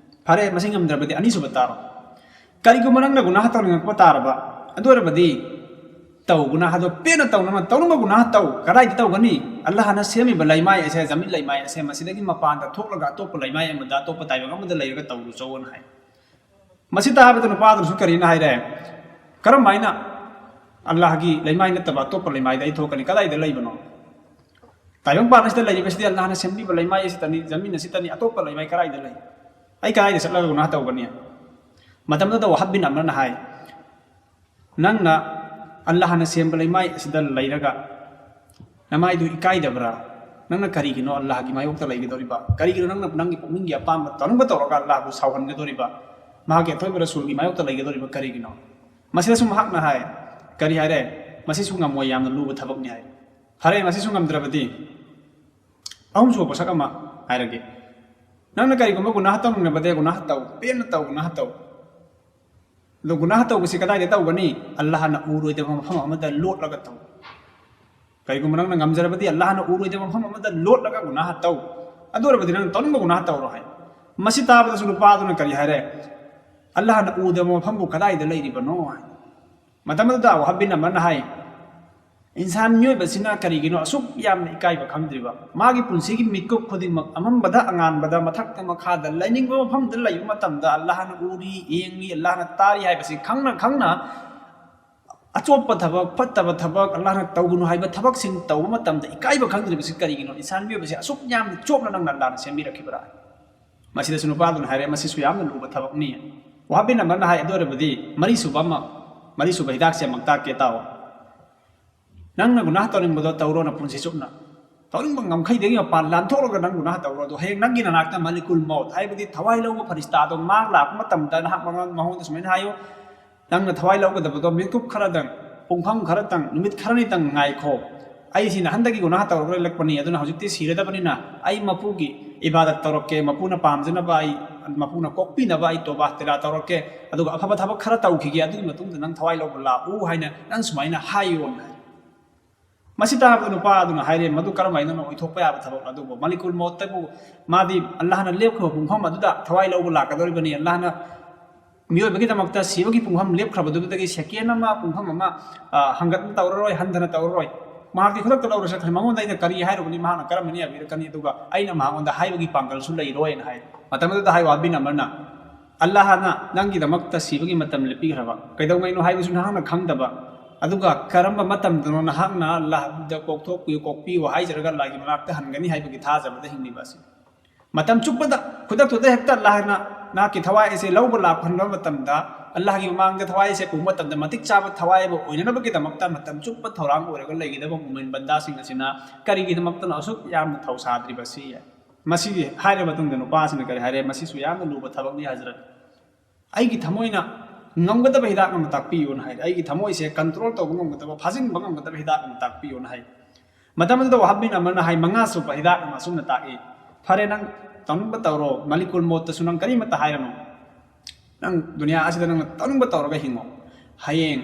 ꯐꯔꯦ, ꯃꯁꯤ ꯉꯝꯗ꯭ꯔꯕꯗꯤ ꯑꯅꯤꯁꯨꯕ ꯇꯥꯔꯣ꯫ "ꯀꯔꯤꯒꯨꯝꯕ ꯅꯪꯅ ꯒꯨꯅꯥꯍ ꯇꯧꯅꯤꯡꯉꯛꯄ ꯇꯥꯔꯕ, ꯑꯗꯨ ꯑꯣꯏꯔꯕꯗꯤ ꯇꯧ, ꯒꯨꯅꯥꯍ ꯑꯗꯣ ꯄꯦꯟꯅ ꯇꯧ, ꯅꯪꯅ ꯇꯧꯅꯤꯡꯕ ꯒꯨꯅꯥꯍ ꯇꯧ꯫ ꯀꯗꯥꯏꯗ ꯇꯧꯒꯅꯤ? ꯑꯜꯂꯥꯍꯅ ꯁꯦꯝꯃꯤꯕ ꯂꯩꯃꯥꯏ ꯑꯁꯦ, ꯖꯃꯤꯟ ꯂꯩꯃꯥꯏ ꯑꯁꯦ, ꯃꯁꯤꯗꯒꯤ ꯃꯄꯥꯟꯗ ꯊꯣꯛꯂꯒ ꯑꯇꯣꯞꯄ ꯂꯩꯃꯥꯏ ꯑꯃꯗ, ꯑꯇꯣꯞꯄ ꯇꯥꯏꯕꯪ ꯑꯃꯗ ꯂꯩꯔꯒ ꯇꯧꯔꯨꯆꯣꯅ" ꯍꯥꯏ꯫ ꯃꯁꯤ ꯇꯥꯕꯗ ꯅꯨꯄꯥꯗꯨꯁꯨ ꯀꯔꯤꯅ ꯍꯥꯏꯔꯦ? "ꯀꯔꯝ ꯍꯥꯏꯅ ꯑꯜꯂꯥꯍꯒꯤ ꯂꯩꯃꯥꯏ ꯅꯠꯇꯕ ꯑꯇꯣꯞꯄ ꯂꯩꯃꯥꯏꯗ ꯑꯩ ꯊꯣꯛꯀꯅꯤ? ꯀꯗꯥꯏꯗ ꯂꯩꯕꯅꯣ? ꯇꯥꯏꯕꯪꯄꯥꯟ ꯑꯁꯤꯗ ꯂꯩꯔꯤꯕꯁꯤꯗꯤ ꯑꯜꯂꯥꯍꯅ ꯁꯦꯝꯕꯤꯕ ꯂꯩꯃꯥꯏ ꯑꯁꯤꯗꯅꯤ, ꯖꯃꯤꯟ ꯑꯁꯤꯗꯅꯤ, ꯑꯇꯣꯞꯄ ꯂꯩꯃꯥꯏ ꯀꯗꯥꯏꯗ ꯂꯩ? ꯑꯩ ꯀꯗꯥꯏꯗ ꯆꯠꯂꯒ ꯒꯨꯅꯥꯍ ꯇꯧꯒꯅꯤ?" ꯃꯇꯝꯗꯨꯗ ꯋꯥꯍꯕ ꯕꯤꯟ ꯑꯃꯔꯅ ꯍꯥꯏ, "ꯅꯪꯅ ꯑꯜꯂꯥꯍꯅ ꯁꯦꯝꯕ ꯂꯩꯃꯥꯏ ꯑꯁꯤꯗ ꯂꯩꯔꯒ ꯅꯃꯥꯏꯗꯨ ꯏꯀꯥꯏꯗꯕ꯭ꯔꯥ? ꯅꯪꯅ ꯀꯔꯤꯒꯤꯅꯣ ꯑꯜꯂꯥꯍꯒꯤ ꯃꯥꯌꯣꯛꯇ ꯂꯩꯒꯗꯧꯔꯤꯕ? ꯀꯔꯤꯒꯤꯅꯣ ꯅꯪꯅ ꯅꯪꯒꯤ ꯄꯨꯛꯅꯤꯡꯒꯤ ꯑꯄꯥꯝꯕ ꯇꯧꯅꯤꯡꯕ ꯇꯧꯔꯒ ꯑꯜꯂꯥꯍꯕꯨ ꯁꯥꯎꯍꯟꯒꯗꯧꯔꯤꯕ? ꯃꯍꯥꯛꯀꯤ ꯑꯊꯣꯏꯕ ꯔꯁꯨꯜꯒꯤ ꯃꯥꯌꯣꯛꯇ ꯂꯩꯒꯗꯧꯔꯤꯕ ꯀꯔꯤꯒꯤꯅꯣ? ꯃꯁꯤꯗꯁꯨ ꯃꯍꯥꯛꯅ ꯍꯥꯏ, ꯀꯔꯤ ꯍꯥꯏꯔꯦ? ꯃꯁꯤꯁꯨ ꯉꯝꯃꯣꯏ, ꯌꯥꯝꯅ ꯂꯨꯕ ꯊꯕꯛꯅꯤ ꯍꯥꯏ꯫ ꯐꯔꯦ, ꯃꯁꯤꯁꯨ ꯉꯝꯗ꯭ꯔꯕꯗꯤ ꯑꯍꯨꯝꯁꯨꯕ ꯄꯣꯠꯁꯛ ꯑꯃ ꯍꯥꯏꯔꯒꯦ꯫ ꯅꯪꯅ ꯀꯔꯤꯒꯨꯝꯕ ꯒꯨꯅꯥꯍ ꯇꯧꯅꯤꯡꯂꯕꯗꯤ ꯒꯨꯅꯥꯍ ꯇꯧ, ꯄꯦꯟꯅ ꯇꯧ, ꯒꯨꯅꯥꯍ ꯇꯧ꯫ ꯑꯗꯣ ꯒꯨꯅꯥꯍ ꯇꯧꯕꯁꯤ ꯀꯗꯥꯏꯗ ꯇꯧꯒꯅꯤ? ꯑꯜꯂꯥꯍꯅ ꯎꯔꯣꯏꯗꯕ ꯃꯐꯝ ꯑꯃꯗ ꯂꯣꯠꯂꯒ ꯇꯧ꯫ ꯀꯔꯤꯒꯨꯝꯕ ꯅꯪꯅ ꯉꯝꯖꯔꯕꯗꯤ ꯑꯜꯂꯥꯍꯅ ꯎꯔꯣꯏꯗꯕ ꯃꯐꯝ ꯑꯃꯗ ꯂꯣꯠꯂꯒ ꯒꯨꯅꯥꯍ ꯇꯧ꯫ ꯑꯗꯨ ꯑꯣꯏꯔꯕꯗꯤ ꯅꯪ ꯇꯧꯅꯤꯡꯕ ꯒꯨꯅꯥꯍ ꯇꯧꯔꯣ ꯍꯥꯏ꯫ ꯃꯁꯤ ꯇꯥꯕꯗꯁꯨ ꯅꯨꯄꯥꯗꯨꯅ ꯀꯔꯤ ꯍꯥꯏꯔꯦ? ꯑꯜꯂꯥꯍꯅ ꯎꯗꯕ ꯃꯐꯝꯕꯨ ꯀꯗꯥꯏꯗ ꯂꯩꯔꯤꯕꯅꯣ ꯍꯥꯏ꯫ ꯃꯇꯝ ꯑꯗꯨꯗ ꯋꯥꯍꯕ ꯕꯤꯟ ꯑꯃꯔꯅ ꯍꯥꯏ, ꯏꯟꯁꯥꯟ ꯃꯤꯑꯣꯏꯕꯁꯤꯅ ꯀꯔꯤꯒꯤꯅꯣ ꯑꯁꯨꯛ ꯌꯥꯝꯅ ꯏꯀꯥꯏꯕ ꯈꯪꯗ꯭ꯔꯤꯕ? ꯃꯥꯒꯤ ꯄꯨꯟꯁꯤꯒꯤ ꯃꯤꯀꯨꯞ ꯈꯨꯗꯤꯡꯃꯛ ꯑꯃꯝꯕꯗ ꯑꯉꯥꯟꯕꯗ, ꯃꯊꯛꯇ ꯃꯈꯥꯗ, ꯂꯩꯅꯤꯡꯕ ꯃꯐꯝꯗ ꯂꯩꯕ ꯃꯇꯝꯗ ꯑꯜꯂꯥꯍꯅ ꯎꯔꯤ, ꯌꯦꯡꯂꯤ, ꯑꯜꯂꯥꯍꯅ ꯇꯥꯔꯤ ꯍꯥꯏꯕꯁꯤ ꯈꯪꯅ ꯈꯪꯅ ꯑꯆꯣꯞꯄ ꯊꯕꯛ, ꯐꯠꯇꯕ ꯊꯕꯛ, ꯑꯜꯂꯥꯍꯅ ꯇꯧꯒꯅꯨ ꯍꯥꯏꯕ ꯊꯕꯛꯁꯤꯡ ꯇꯧꯕ ꯃꯇꯝꯗ ꯏꯀꯥꯏꯕ ꯈꯪꯗ꯭ꯔꯤꯕꯁꯤ ꯀꯔꯤꯒꯤꯅꯣ? ꯏꯟꯁꯥꯟ ꯃꯤꯑꯣꯏꯕꯁꯤ ꯑꯁꯨꯛ ꯌꯥꯝꯅ ꯆꯣꯞꯅ ꯅꯪꯅ ꯑꯜꯂꯥꯍꯅ ꯁꯦꯝꯕꯤꯔꯛꯈꯤꯕ꯭ꯔꯥ? ꯃꯁꯤꯗꯁꯨ ꯅꯨꯄꯥꯗꯨꯅ ꯍꯥꯏꯔꯦ, ꯃꯁꯤꯁꯨ ꯌꯥꯝꯅ ꯂꯨꯕ ꯊꯕꯛꯅꯤ꯫ ꯋꯥꯍꯕ ꯕꯤꯟ ꯑꯃꯔꯅ ꯍꯥꯏ, ꯑꯗꯨ ꯑꯣꯏꯔꯕꯗꯤ ꯃꯔꯤꯁꯨꯕ ꯑꯃ, ꯃꯔꯤꯁꯨꯕ ꯍꯤꯗꯥꯛꯁꯦ ꯑꯃꯨꯛ ꯇꯥꯛꯀꯦ ꯇꯥꯎ꯫ ꯅꯪꯅ ꯒꯨꯅꯥꯍ ꯇꯧꯅꯤꯡꯕꯗꯣ ꯇꯧꯔꯣ ꯅꯄꯨꯟꯁꯤ ꯆꯨꯞꯅ꯫ ꯇꯧꯅꯤꯡꯕ ꯉꯝꯈꯩꯗꯒꯤ ꯃꯄꯥꯟ ꯂꯥꯟꯊꯣꯛꯂꯒ ꯅꯪ ꯒꯨꯅꯥꯍ ꯇꯧꯔꯣ꯫ ꯑꯗꯣ ꯍꯌꯦꯡ ꯅꯪꯒꯤ ꯅꯅꯥꯛꯇ ꯃꯂꯤꯀꯨꯜ ꯃꯧꯠ ꯍꯥꯏꯕꯗꯤ ꯊꯋꯥꯏ ꯂꯧꯕ ꯐꯔꯤꯁꯇꯥꯗꯣ ꯃꯍꯥꯛ ꯂꯥꯛꯄ ꯃꯇꯝꯗ ꯅꯍꯥꯛ ꯃꯉꯣꯟ-, ꯃꯉꯣꯟꯗ ꯁꯨꯃꯥꯏꯅ ꯍꯥꯏꯌꯨ, "ꯅꯪꯅ ꯊꯋꯥꯏ ꯂꯧꯒꯗꯕꯗꯣ ꯃꯤꯀꯨꯞ ꯈꯔꯗꯪ, ꯄꯨꯡꯐꯝ ꯈꯔꯇꯪ, ꯅꯨꯃꯤꯠ ꯈꯔꯅꯤꯇꯪ ꯉꯥꯏꯈꯣ꯫ ꯑꯩꯁꯤ ꯅꯍꯥꯟꯗꯒꯤ ꯒꯨꯅꯥꯍ ꯇꯧꯔꯒ ꯂꯩꯔꯛꯄꯅꯤ, ꯑꯗꯨꯅ ꯍꯧꯖꯤꯛꯇꯤ ꯁꯤꯔꯗꯕꯅꯤꯅ ꯑꯩ ꯃꯄꯨꯒꯤ ꯏꯕꯥꯗꯠ ꯇꯧꯔꯛꯀꯦ, ꯃꯄꯨꯅ ꯄꯥꯝꯖꯅꯕ ꯑꯩ, ꯃꯄꯨꯅ ꯀꯣꯛꯄꯤꯅꯕ ꯑꯩ ꯇꯣꯕꯥ ꯇꯦꯂꯥ ꯇꯧꯔꯛꯀꯦ, ꯑꯗꯨꯒ ꯑꯐꯕ ꯊꯕꯛ ꯈꯔ ꯇꯧꯈꯤꯒꯦ, ꯑꯗꯨꯒꯤ ꯃꯇꯨꯡꯗ ꯅꯪ ꯊꯋꯥꯏ ꯂꯧꯕ ꯂꯥꯛꯎ" ꯍꯥꯏꯅ ꯅꯪ ꯁꯨꯃꯥꯏꯅ ꯍꯥꯏꯌꯣꯅ ꯍꯥꯏ꯫ ꯃꯁꯤ ꯇꯥꯕꯗ ꯅꯨꯄꯥ ꯑꯗꯨꯅ ꯍꯥꯏꯔꯦ, "ꯃꯗꯨ ꯀꯔꯝ ꯍꯥꯏꯅ ꯑꯣꯏꯊꯣꯛꯄ ꯌꯥꯕ ꯊꯕꯛꯅꯣ?" ꯑꯗꯨꯕꯨ ꯃꯂꯤꯀꯨꯜ ꯃꯧꯠꯇꯕꯨ ꯃꯥꯗꯤ ꯑꯜꯂꯥꯍꯅ ꯂꯦꯞꯈꯤꯕ ꯄꯨꯡꯐꯝ ꯑꯗꯨꯗ ꯊꯋꯥꯏ ꯂꯧꯕ ꯂꯥꯛꯀꯗꯧꯔꯤꯕꯅꯤ꯫ ꯑꯜꯂꯥꯍꯅ ꯃꯤꯑꯣꯏꯕꯒꯤꯗꯃꯛꯇ ꯁꯤꯕꯒꯤ ꯄꯨꯡꯐꯝ ꯂꯦꯞꯈ꯭ꯔꯕꯗꯨꯗꯒꯤ ꯁꯦꯀꯦꯟ ꯑꯃ, ꯄꯨꯡꯐꯝ ꯑꯃ, ꯑ, ꯍꯟꯒꯠꯅ ꯇꯧꯔꯔꯣꯏ, ꯍꯟꯊꯅ ꯇꯧꯔꯔꯣꯏ꯫ ꯃꯍꯥꯛꯇꯤ ꯈꯨꯗꯛꯇ ꯂꯧꯔ ꯆꯠꯈ꯭ꯔꯦ꯫ ꯃꯉꯣꯟꯗ ꯑꯩꯅ ꯀꯔꯤ ꯍꯥꯏꯔꯨꯒꯅꯤ? ꯃꯍꯥꯛꯅ ꯀꯔꯝꯕꯅ ꯌꯥꯕꯤꯔꯛꯀꯅꯤ? ꯑꯗꯨꯒ ꯑꯩꯅ ꯃꯍꯥꯛꯉꯣꯟꯗ ꯍꯥꯏꯕꯒꯤ ꯄꯥꯡꯒꯜꯁꯨ ꯂꯩꯔꯣꯏꯅ ꯍꯥꯏ꯫ ꯃꯇꯝ ꯑꯗꯨꯗ ꯍꯥꯏ ꯋꯥꯍꯕ ꯕꯤꯟ ꯑꯃꯔꯅ, "ꯑꯜꯂꯥꯍꯅ ꯅꯪꯒꯤꯗꯃꯛꯇ ꯁꯤꯕꯒꯤ ꯃꯇꯝ ꯂꯦꯞꯄꯤꯈ꯭ꯔꯕ꯫ ꯀꯩꯗꯧꯉꯩꯅꯣ ꯍꯥꯏꯕꯁꯨ ꯅꯍꯥꯛꯅ ꯈꯪꯗꯕ꯫ ꯑꯗꯨꯒ ꯀꯔꯝꯕ ꯃꯇꯝꯗꯅꯣ ꯅꯍꯥꯛꯅ ꯑꯜꯂꯥꯍꯗ ꯀꯣꯛꯊꯣꯛꯄꯤꯌꯨ, ꯀꯣꯛꯄꯤꯌꯨ ꯍꯥꯏꯖꯔꯒ ꯑꯜꯂꯥꯍꯒꯤ ꯃꯅꯥꯛꯇ ꯍꯟꯒꯅꯤ ꯍꯥꯏꯕꯒꯤ ꯊꯥꯖꯕꯗ ꯍꯤꯡꯂꯤꯕ ꯑꯁꯤ?" ꯃꯇꯝ ꯆꯨꯞꯄꯗ ꯈꯨꯗꯛꯇꯨꯗ ꯍꯦꯛꯇ ꯑꯜꯂꯥꯍꯅ ꯅꯍꯥꯛꯀꯤ ꯊꯋꯥꯏ ꯑꯁꯦ ꯂꯧꯕ ꯂꯥꯛꯍꯟꯕ ꯃꯇꯝꯗ, ꯑꯜꯂꯥꯍꯒꯤ ꯃꯃꯥꯡꯗ ꯊꯋꯥꯏ ꯑꯁꯦ ꯄꯨꯕ ꯃꯇꯝꯗ ꯃꯇꯤꯛ ꯆꯥꯕ ꯊꯋꯥꯏ ꯑꯃ ꯑꯣꯏꯅꯅꯕꯒꯤꯗꯃꯛꯇ ꯃꯇꯝ ꯆꯨꯞꯄ ꯊꯧꯔꯥꯡ ꯑꯣꯏꯔꯒ ꯂꯩꯒꯗꯕ ꯃꯨꯃꯤꯟ ꯕꯟꯗꯥꯁꯤꯡ ꯑꯁꯤꯅ ꯀꯔꯤꯒꯤꯗꯃꯛꯇꯅꯣ ꯑꯁꯨꯛ ꯌꯥꯝꯅ ꯊꯧꯁꯥꯗ꯭ꯔꯤꯕꯁꯤ? ꯃꯁꯤꯒꯤ ꯍꯥꯏꯔꯕ ꯃꯇꯨꯡꯗ ꯅꯨꯄꯥꯁꯤꯅ ꯀꯔꯤ ꯍꯥꯏꯔꯦ? "ꯃꯁꯤꯁꯨ ꯌꯥꯝꯅ ꯂꯨꯕ ꯊꯕꯛꯅꯤ ꯍꯖꯔꯠ꯫ ꯑꯩꯒꯤ ꯊꯃꯣꯏꯅ ꯉꯝꯒꯗꯕ ꯍꯤꯗꯥꯛ ꯑꯃ ꯇꯥꯛꯄꯤꯌꯨꯅ ꯍꯥꯏ꯫ ꯑꯩꯒꯤ ꯊꯃꯣꯏꯁꯦ ꯀꯟꯇ꯭ꯔꯣꯜ ꯇꯧꯕ ꯉꯝꯒꯗꯕ, ꯐꯥꯖꯤꯟꯕ ꯉꯝꯒꯗꯕ ꯍꯤꯗꯥꯛ ꯑꯃ ꯇꯥꯛꯄꯤꯌꯨꯅ ꯍꯥꯏ꯫ ꯃꯇꯝ ꯑꯗꯨꯗ ꯋꯥꯍꯕꯤꯟ ꯑꯃꯅ ꯍꯥꯏ, ꯃꯉꯥ ꯁꯨꯕ ꯍꯤꯗꯥꯛ ꯑꯃ ꯑꯁꯨꯝꯅ ꯇꯥꯛꯏ, "ꯐꯔꯦ, ꯅꯪ ꯇꯧꯅꯤꯡꯕ ꯇꯧꯔꯣ, ꯃꯂꯤꯀꯨꯜ ꯃꯣꯠꯇꯁꯨ ꯅꯪ ꯀꯔꯤꯃꯠꯇ ꯍꯥꯏꯔꯅꯨ, ꯅꯪ ꯗꯨꯅꯤꯌꯥ ꯑꯁꯤꯗ ꯅꯪꯅ ꯇꯧꯅꯤꯡꯕ ꯇꯧꯔꯒ ꯍꯤꯡꯉꯣ꯫ ꯍꯌꯦꯡ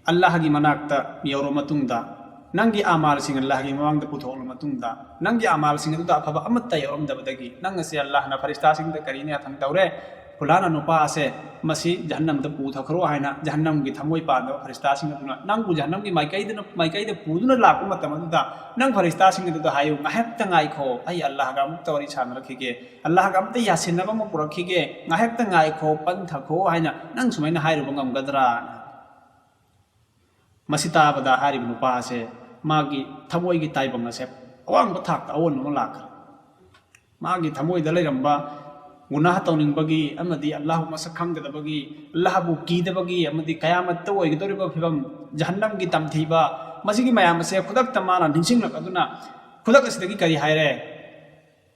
ꯑꯜꯂꯥꯍꯒꯤ ꯃꯅꯥꯛꯇ ꯌꯧꯔꯕ ꯃꯇꯨꯡꯗ, ꯅꯪꯒꯤ ꯑꯃꯥꯜꯁꯤꯡ ꯑꯜꯂꯥꯍꯒꯤ ꯃꯃꯥꯡꯗ ꯄꯨꯊꯣꯛꯂꯕ ꯃꯇꯨꯡꯗ, ꯅꯪꯒꯤ ꯑꯃꯥꯜꯁꯤꯡ ꯑꯗꯨꯗ ꯑꯐꯕ ꯑꯃꯠꯇ ꯌꯥꯎꯔꯝꯗꯕꯗꯒꯤ ꯅꯪ ꯑꯁꯤ ꯑꯜꯂꯥꯍꯅ ꯐꯔꯤꯁꯇꯥꯁꯤꯡꯗ ꯀꯔꯤꯅ ꯌꯥꯊꯪ ꯇꯧꯔꯦ? ꯐꯨꯂꯥꯅ ꯅꯨꯄꯥ ꯑꯁꯦ ꯃꯁꯤ ꯖꯍꯟꯅꯝꯗ ꯄꯨꯊꯈ꯭ꯔꯣ" ꯍꯥꯏꯅ ꯖꯍꯟꯅꯝꯒꯤ ꯊꯃꯣꯏ ꯄꯥꯟꯗꯕ ꯐꯔꯤꯁꯇꯥꯁꯤꯡ ꯑꯗꯨꯅ ꯅꯪꯕꯨ ꯖꯍꯟꯅꯝꯒꯤ ꯃꯥꯏꯀꯩꯗꯅ, ꯃꯥꯏꯀꯩꯗ ꯄꯨꯗꯨꯅ ꯂꯥꯛꯄ ꯃꯇꯝ ꯑꯗꯨꯗ ꯅꯪ ꯐꯔꯤꯁꯇꯥꯁꯤꯡ ꯑꯗꯨꯗ ꯍꯥꯏꯌꯨ, "ꯉꯥꯏꯍꯥꯛꯇ ꯉꯥꯏꯈꯣ, ꯑꯩ ꯑꯜꯂꯥꯍꯒ ꯑꯃꯨꯛꯇ ꯋꯥꯔꯤ ꯁꯥꯟꯅꯔꯛꯈꯤꯒꯦ, ꯑꯜꯂꯥꯍꯒ ꯑꯝꯇ ꯌꯥꯁꯤꯟꯅꯕ ꯑꯃ ꯄꯨꯔꯛꯈꯤꯒꯦ, ꯉꯥꯏꯍꯥꯛꯇ ꯉꯥꯏꯈꯣ, ꯄꯟꯊꯈꯣ" ꯍꯥꯏꯅ ꯅꯪ ꯁꯨꯃꯥꯏꯅ ꯍꯥꯏꯔꯨꯕ ꯉꯝꯒꯗ꯭ꯔꯥ? ꯃꯁꯤ ꯇꯥꯕꯗ ꯍꯥꯏꯔꯤꯕ ꯅꯨꯄꯥ ꯑꯁꯦ, ꯃꯥꯒꯤ ꯊꯃꯣꯏꯒꯤ ꯇꯥꯏꯕꯪ ꯑꯁꯦ ꯑꯋꯥꯡꯕ ꯊꯥꯛꯇ ꯑꯑꯣꯟꯕ ꯑꯃ ꯂꯥꯛꯈ꯭ꯔꯦ꯫ ꯃꯥꯒꯤ ꯊꯃꯣꯏꯗ ꯂꯩꯔꯝꯕ ꯒꯨꯅꯥꯍ ꯇꯧꯅꯤꯡꯕꯒꯤ ꯑꯃꯗꯤ ꯑꯜꯂꯥꯍꯨ ꯃꯁꯛ ꯈꯪꯗꯕꯒꯤ, ꯑꯜꯂꯥꯍꯕꯨ ꯀꯤꯗꯕꯒꯤ ꯑꯃꯗꯤ ꯀꯌꯥꯃꯠꯇ ꯑꯣꯏꯒꯗꯧꯔꯤꯕ ꯐꯤꯕꯝ, ꯖꯍꯟꯅꯝꯒꯤ ꯇꯝꯊꯤꯕ, ꯃꯁꯤꯒꯤ ꯃꯌꯥꯝ ꯑꯁꯦ ꯈꯨꯗꯛꯇ ꯃꯥꯅ ꯅꯤꯡꯁꯤꯡꯂꯛ ꯑꯗꯨꯅ ꯈꯨꯗꯛ ꯑꯁꯤꯗꯒꯤ ꯀꯔꯤ ꯍꯥꯏꯔꯦ?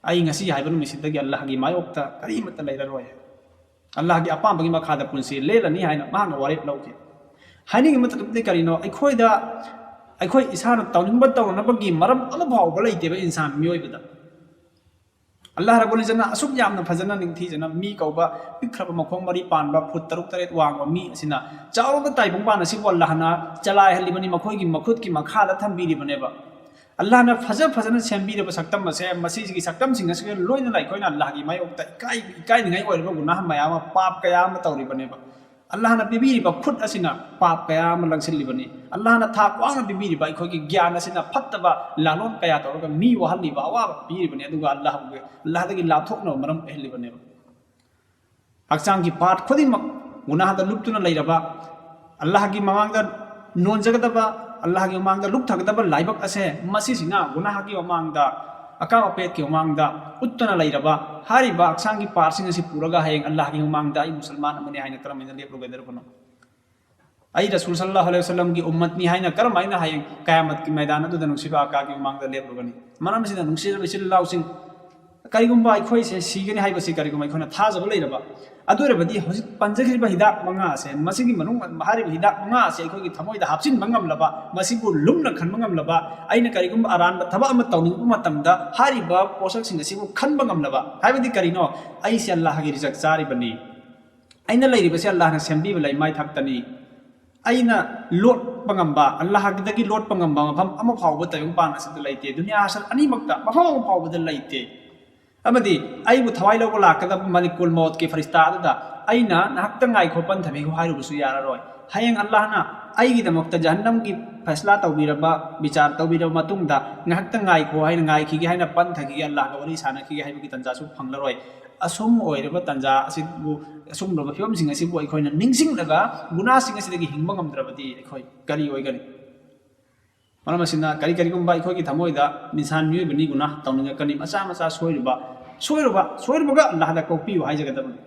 "ꯑꯩ ꯉꯁꯤ ꯍꯥꯏꯕ ꯅꯨꯃꯤꯠꯁꯤꯗꯒꯤ ꯑꯜꯂꯥꯍꯒꯤ ꯃꯥꯌꯣꯛꯇ ꯀꯔꯤꯃꯠꯇ ꯂꯩꯔꯔꯣꯏ, ꯑꯜꯂꯥꯍꯒꯤ ꯑꯄꯥꯝꯕꯒꯤ ꯃꯈꯥꯗ ꯄꯨꯟꯁꯤ ꯂꯦꯜꯂꯅꯤ" ꯍꯥꯏꯅ ꯃꯍꯥꯛꯅ ꯋꯥꯔꯦꯞ ꯂꯧꯈꯤ꯫ ꯍꯥꯏꯅꯤꯡꯉꯤ ꯃꯇꯝꯗꯤ ꯀꯔꯤꯅꯣ? ꯑꯩꯈꯣꯏꯗ, ꯑꯩꯈꯣꯏ ꯏꯁꯥꯅ ꯇꯧꯅꯤꯡꯕ ꯇꯧꯅꯅꯕꯒꯤ ꯃꯔꯝ ꯑꯃ ꯐꯥꯎꯕ ꯂꯩꯇꯦꯕ ꯏꯟꯁꯥꯟ ꯃꯤꯑꯣꯏꯕꯗ꯫ ꯑꯜꯂꯥꯍ ꯔꯕꯨꯜ ꯏꯖꯠꯅ ꯑꯁꯨꯛ ꯌꯥꯝꯅ ꯐꯖꯅ ꯅꯤꯡꯊꯤꯖꯅ ꯃꯤ ꯀꯧꯕ ꯄꯤꯛꯈ꯭ꯔꯕ ꯃꯈꯣꯡ ꯃꯔꯤ ꯄꯥꯟꯕ ꯐꯨꯠ ꯇꯔꯨꯛ ꯇꯔꯦꯠ ꯋꯥꯡꯕ ꯃꯤ ꯑꯁꯤꯅ ꯆꯥꯎꯔꯕ ꯇꯥꯏꯕꯪꯄꯥꯟ ꯑꯁꯤꯕꯨ ꯑꯜꯂꯥꯍꯅ ꯆꯂꯥꯏꯍꯜꯂꯤꯕꯅꯤ, ꯃꯈꯣꯏꯒꯤ ꯃꯈꯨꯠꯀꯤ ꯃꯈꯥꯗ ꯊꯝꯕꯤꯔꯤꯕꯅꯦꯕ꯫ ꯑꯜꯂꯥꯍꯅ ꯐꯖ ꯐꯖꯅ ꯁꯦꯝꯕꯤꯔꯕ ꯁꯛꯇꯝ ꯑꯁꯦ, ꯃꯁꯤꯒꯤ ꯁꯛꯇꯝꯁꯤꯡ ꯑꯁꯤꯒ ꯂꯣꯏꯅꯅ ꯑꯩꯈꯣꯏꯅ ꯑꯜꯂꯥꯍꯒꯤ ꯃꯥꯌꯣꯛꯇ ꯏꯀꯥꯏ, ꯏꯀꯥꯏꯅꯤꯡꯉꯥꯏ ꯑꯣꯏꯔꯕ ꯒꯨꯅꯥꯍ ꯃꯌꯥꯝ ꯑꯃ, ꯄꯥꯞ ꯀꯌꯥ ꯑꯃ ꯇꯧꯔꯤꯕꯅꯦꯕ꯫ ꯑꯜꯂꯥꯍꯅ ꯄꯤꯕꯤꯔꯤꯕ ꯈꯨꯠ ꯑꯁꯤꯅ ꯄꯥꯞ ꯀꯌꯥ ꯑꯃ ꯂꯪꯁꯤꯜꯂꯤꯕꯅꯤ꯫ ꯑꯜꯂꯥꯍꯅ ꯊꯥꯛ ꯋꯥꯡꯅ ꯄꯤꯕꯤꯔꯤꯕ ꯑꯩꯈꯣꯏꯒꯤ ꯒ꯭ꯌꯥꯟ ꯑꯁꯤꯅ ꯐꯠꯇꯕ ꯂꯥꯂꯣꯟ ꯀꯌꯥ ꯇꯧꯔꯒ ꯃꯤ ꯋꯥꯍꯜꯂꯤꯕ, ꯑꯋꯥꯕ ꯄꯤꯔꯤꯕꯅꯤ꯫ ꯑꯗꯨꯒ ꯑꯜꯂꯥꯍꯕꯨ, ꯑꯜꯂꯥꯍꯗꯒꯤ ꯂꯥꯞꯊꯣꯛꯅꯕ ꯃꯔꯝ ꯑꯣꯏꯍꯜꯂꯤꯕꯅꯦꯕ꯫ ꯍꯛꯆꯥꯡꯒꯤ ꯄꯥꯔꯠ ꯈꯨꯗꯤꯡꯃꯛ ꯒꯨꯅꯥꯍꯗ ꯂꯨꯞꯇꯨꯅ ꯂꯩꯔꯕ, ꯑꯜꯂꯥꯍꯒꯤ ꯃꯃꯥꯡꯗ ꯅꯣꯟꯖꯒꯗꯕ, ꯑꯜꯂꯥꯍꯒꯤ ꯃꯃꯥꯡꯗ ꯂꯨꯞꯊꯒꯗꯕ ꯂꯥꯏꯕꯛ ꯑꯁꯦ, ꯃꯁꯤꯁꯤꯅ ꯒꯨꯅꯥꯍꯒꯤ ꯃꯃꯥꯡꯗ, ꯑꯀꯥꯝ ꯑꯄꯦꯠꯀꯤ ꯃꯃꯥꯡꯗ ꯎꯠꯇꯨꯅ ꯂꯩꯔꯕ ꯍꯥꯏꯔꯤꯕ ꯍꯛꯆꯥꯡꯒꯤ ꯄꯥꯔꯠꯁꯤꯡ ꯑꯁꯤ ꯄꯨꯔꯒ ꯍꯌꯦꯡ ꯑꯜꯂꯥꯍꯒꯤ ꯃꯃꯥꯡꯗ "ꯑꯩ ꯃꯨꯁꯜꯃꯥꯟ ꯑꯃꯅꯤ" ꯍꯥꯏꯅ ꯀꯔꯝꯍꯥꯏꯅ ꯂꯦꯞꯂꯨꯒꯗꯧꯔꯤꯕꯅꯣ? "ꯑꯩ ꯔꯁꯨꯜ ꯁꯜꯂꯜꯂꯥꯍꯨ ꯑꯂꯩꯍꯤ ꯋꯥꯁꯜꯂꯝꯒꯤ ꯎꯝꯃꯠꯅꯤ" ꯍꯥꯏꯅ ꯀꯔꯝꯍꯥꯏꯅ ꯍꯌꯦꯡ ꯀꯌꯥꯃꯠꯀꯤ ꯃꯩꯗꯥꯟ ꯑꯗꯨꯗ ꯅꯨꯡꯁꯤꯕ ꯑꯀꯥꯒꯤ ꯃꯃꯥꯡꯗ ꯂꯦꯞꯂꯨꯒꯅꯤ? ꯃꯔꯝ ꯑꯁꯤꯅ, ꯅꯨꯡꯁꯤꯔꯕ ꯏꯆꯤꯜ ꯏꯅꯥꯎꯁꯤꯡ, ꯀꯔꯤꯒꯨꯝꯕ ꯑꯩꯈꯣꯏꯁꯦ ꯁꯤꯒꯅꯤ ꯍꯥꯏꯕꯁꯤ ꯀꯔꯤꯒꯨꯝꯕ ꯑꯩꯈꯣꯏꯅ ꯊꯥꯖꯕ ꯂꯩꯔꯕ, ꯑꯗꯨ ꯑꯣꯏꯔꯕꯗꯤ ꯍꯧꯖꯤꯛ ꯄꯟꯖꯈ꯭ꯔꯤꯕ ꯍꯤꯗꯥꯛ ꯃꯉꯥ ꯑꯁꯦ, ꯃꯁꯤꯒꯤ ꯃꯅꯨꯡ, ꯍꯥꯏꯔꯤꯕ ꯍꯤꯗꯥꯛ ꯃꯉꯥ ꯑꯁꯦ ꯑꯩꯈꯣꯏꯒꯤ ꯊꯃꯣꯏꯗ ꯍꯥꯞꯆꯤꯟꯕ ꯉꯝꯂꯕ, ꯃꯁꯤꯕꯨ ꯂꯨꯝꯅ ꯈꯟꯕ ꯉꯝꯂꯕ, ꯑꯩꯅ ꯀꯔꯤꯒꯨꯝꯕ ꯑꯔꯥꯟꯕ ꯊꯕꯛ ꯑꯃ ꯇꯧꯅꯤꯡꯕ ꯃꯇꯝꯗ ꯍꯥꯏꯔꯤꯕ ꯄꯣꯠꯁꯛꯁꯤꯡ ꯑꯁꯤꯕꯨ ꯈꯟꯕ ꯉꯝꯂꯕ, ꯍꯥꯏꯕꯗꯤ ꯀꯔꯤꯅꯣ? ꯑꯩꯁꯦ ꯑꯜꯂꯥꯍꯒꯤ ꯔꯤꯖꯛ ꯆꯥꯔꯤꯕꯅꯤ, ꯑꯩꯅ ꯂꯩꯔꯤꯕꯁꯦ ꯑꯜꯂꯥꯍꯅ ꯁꯦꯝꯕꯤꯕ ꯂꯩꯃꯥꯏ ꯊꯛꯇꯅꯤ, ꯑꯩꯅ ꯂꯣꯠꯄ ꯉꯝꯕ, ꯑꯜꯂꯥꯍꯒꯤꯗꯒꯤ ꯂꯣꯠꯄ ꯉꯝꯕ ꯃꯐꯝ ꯑꯃ ꯐꯥꯎꯕ ꯇꯥꯏꯕꯪꯄꯥꯟ ꯑꯁꯤꯗ ꯂꯩꯇꯦ, ꯗꯨꯅꯤꯌꯥ ꯑꯁꯤꯗ ꯑꯅꯤꯃꯛꯇ ꯃꯐꯝ ꯑꯃ ꯐꯥꯎꯕꯗ ꯂꯩꯇꯦ꯫ ꯑꯃꯗꯤ ꯑꯩꯕꯨ ꯊꯋꯥꯏ ꯂꯧꯕ ꯂꯥꯛꯀꯗꯕ ꯃꯂꯤꯀꯨꯜ ꯃꯧꯠꯀꯤ ꯐꯔꯤꯁꯇꯥ ꯑꯗꯨꯗ ꯑꯩꯅ ꯉꯥꯏꯍꯥꯛꯇꯪ ꯉꯥꯏꯈꯣ, ꯄꯟꯊꯕꯤꯈꯣ ꯍꯥꯏꯔꯨꯕꯁꯨ ꯌꯥꯔꯔꯣꯏ꯫ ꯍꯌꯦꯡ ꯑꯜꯂꯥꯍꯅ ꯑꯩꯒꯤꯗꯃꯛꯇ ꯖꯍꯟꯅꯝꯒꯤ ꯐꯩꯁꯂꯥ ꯇꯧꯕꯤꯔꯕ, ꯕꯤꯆꯥꯔ ꯇꯧꯕꯤꯔꯕ ꯃꯇꯨꯡꯗ ꯉꯥꯏꯍꯥꯛꯇꯪ ꯉꯥꯏꯈꯣ ꯍꯥꯏꯅ ꯉꯥꯏꯈꯤꯒꯦ ꯍꯥꯏꯅ ꯄꯟꯊꯈꯤꯒꯦ, ꯑꯜꯂꯥꯍꯒ ꯋꯥꯔꯤ ꯁꯥꯟꯅꯈꯤꯒꯦ ꯍꯥꯏꯕꯒꯤ ꯇꯥꯟꯖꯥꯁꯨ ꯐꯪꯂꯔꯣꯏ꯫ ꯑꯁꯨꯝ ꯑꯣꯏꯔꯕ ꯇꯥꯟꯖꯥ ꯑꯁꯤꯕꯨ, ꯑꯁꯨꯝꯂꯕ ꯐꯤꯕꯝꯁꯤꯡ ꯑꯁꯤꯕꯨ ꯑꯩꯈꯣꯏꯅ ꯅꯤꯡꯁꯤꯡꯂꯒ ꯒꯨꯅꯥꯁꯤꯡ ꯑꯁꯤꯗꯒꯤ ꯍꯤꯡꯕ ꯉꯝꯗ꯭ꯔꯕꯗꯤ ꯑꯩꯈꯣꯏ ꯀꯔꯤ ꯑꯣꯏꯒꯅꯤ? ꯃꯔꯝ ꯑꯁꯤꯅ ꯀꯔꯤ ꯀꯔꯤꯒꯨꯝꯕ ꯑꯩꯈꯣꯏꯒꯤ ꯊꯃꯣꯏꯗ ꯏꯟꯁꯥꯟ ꯃꯤꯑꯣꯏꯕꯅꯤ, ꯒꯨꯅꯥ ꯇꯧꯅꯤꯡꯉꯛꯀꯅꯤ, ꯃꯆꯥ ꯃꯆꯥ ꯁꯣꯏꯔꯨꯕ, ꯁꯣꯏꯔꯨꯕ, ꯁꯣꯏꯔꯨꯕꯒ ꯑꯜꯂꯥꯍꯗ ꯀꯣꯛꯄꯤꯌꯨ ꯍꯥꯏꯖꯒꯗꯕꯅꯤ꯫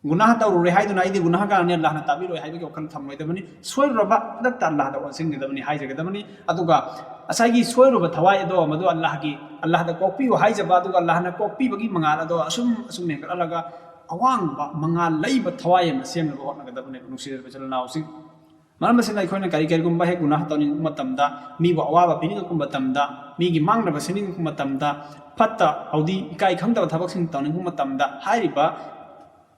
ꯒꯨꯅꯥ ꯇꯧꯔꯨꯔꯦ ꯍꯥꯏꯗꯨꯅ ꯑꯩꯗꯤ ꯒꯨꯅꯥꯍꯒꯥꯔꯅꯤ, ꯑꯜꯂꯥꯍꯅ ꯇꯥꯕꯤꯔꯣꯏ ꯍꯥꯏꯕꯒꯤ ꯋꯥꯈꯜ ꯊꯝꯂꯣꯏꯗꯕꯅꯤ꯫ ꯁꯣꯏꯔꯨꯔꯕ ꯈꯨꯗꯛꯇ ꯑꯜꯂꯥꯍꯗ ꯑꯣꯟꯁꯤꯟꯒꯗꯕꯅꯤ ꯍꯥꯏꯖꯒꯗꯕꯅꯤ꯫ ꯑꯗꯨꯒ ꯉꯁꯥꯏꯒꯤ ꯁꯣꯏꯔꯨꯕ ꯊꯋꯥꯏ ꯑꯗꯣ ꯃꯗꯨ ꯑꯜꯂꯥꯍꯒꯤ, ꯑꯜꯂꯥꯍꯗ ꯀꯣꯛꯄꯤꯌꯨ ꯍꯥꯏꯖꯕ, ꯑꯗꯨꯒ ꯑꯜꯂꯥꯍꯅ ꯀꯣꯛꯄꯤꯕꯒꯤ ꯃꯉꯥꯜ ꯑꯗꯣ ꯑꯁꯨꯝ ꯑꯁꯨꯝ ꯍꯦꯟꯒꯠꯍꯜꯂꯒ ꯑꯋꯥꯡꯕ ꯃꯉꯥꯜ ꯂꯩꯕ ꯊꯋꯥꯏ ꯑꯃ ꯁꯦꯝꯅꯕ ꯍꯣꯠꯅꯒꯗꯕꯅꯦꯕ, ꯅꯨꯡꯁꯤꯔꯕ ꯏꯆꯤꯜ ꯏꯅꯥꯎꯁꯤꯡ꯫ ꯃꯔꯝ ꯑꯁꯤꯅ ꯑꯩꯈꯣꯏꯅ ꯀꯔꯤ ꯀꯔꯤꯒꯨꯝꯕ ꯍꯦꯛ ꯒꯨꯅꯥꯍ ꯇꯧꯅꯤꯡꯕ ꯃꯇꯝꯗ, ꯃꯤꯕꯨ ꯑꯋꯥꯕ ꯄꯤꯅꯤꯡꯉꯛꯄ ꯃꯇꯝꯗ, ꯃꯤꯒꯤ ꯃꯥꯡꯅꯕ ꯁꯤꯅꯤꯡꯉꯛꯄ ꯃꯇꯝꯗ, ꯐꯠꯇ ꯍꯥꯎꯗꯤ ꯏꯀꯥꯏ ꯈꯪꯗꯕ ꯊꯕꯛꯁꯤꯡ ꯇꯧꯅꯤꯡꯕ ꯃꯇꯝꯗ, ꯍꯥꯏꯔꯤꯕ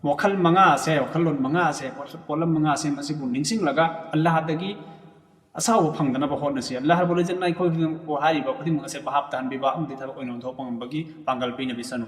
ꯋꯥꯈꯜ ꯃꯉꯥ ꯑꯁꯦ, ꯋꯥꯈꯜꯂꯣꯟ ꯃꯉꯥ ꯑꯁꯦ, ꯄꯣꯠꯂꯝ ꯃꯉꯥ ꯑꯁꯦ, ꯃꯁꯤꯕꯨ ꯅꯤꯡꯁꯤꯡꯂꯒ ꯑꯜꯂꯥꯍꯗꯒꯤ ꯑꯁꯥꯎꯕ ꯐꯪꯗꯅꯕ ꯍꯣꯠꯅꯁꯤ꯫ ꯑꯜꯂꯥꯍ ꯔꯕꯨꯜ ꯏꯖꯠꯅ ꯑꯩꯈꯣꯏ ꯈꯨꯗꯤꯡꯃꯛꯄꯨ ꯍꯥꯏꯔꯤꯕ ꯈꯨꯗꯤꯡꯃꯛ ꯑꯁꯦ ꯚꯥꯞ ꯇꯥꯍꯟꯕꯤꯕ ꯑꯃꯗꯤ ꯊꯕꯛ ꯑꯣꯏꯅ ꯑꯣꯟꯊꯣꯛꯄ ꯉꯝꯕꯒꯤ ꯄꯥꯡꯒꯜ ꯄꯤꯅꯕꯤꯁꯅꯨ꯫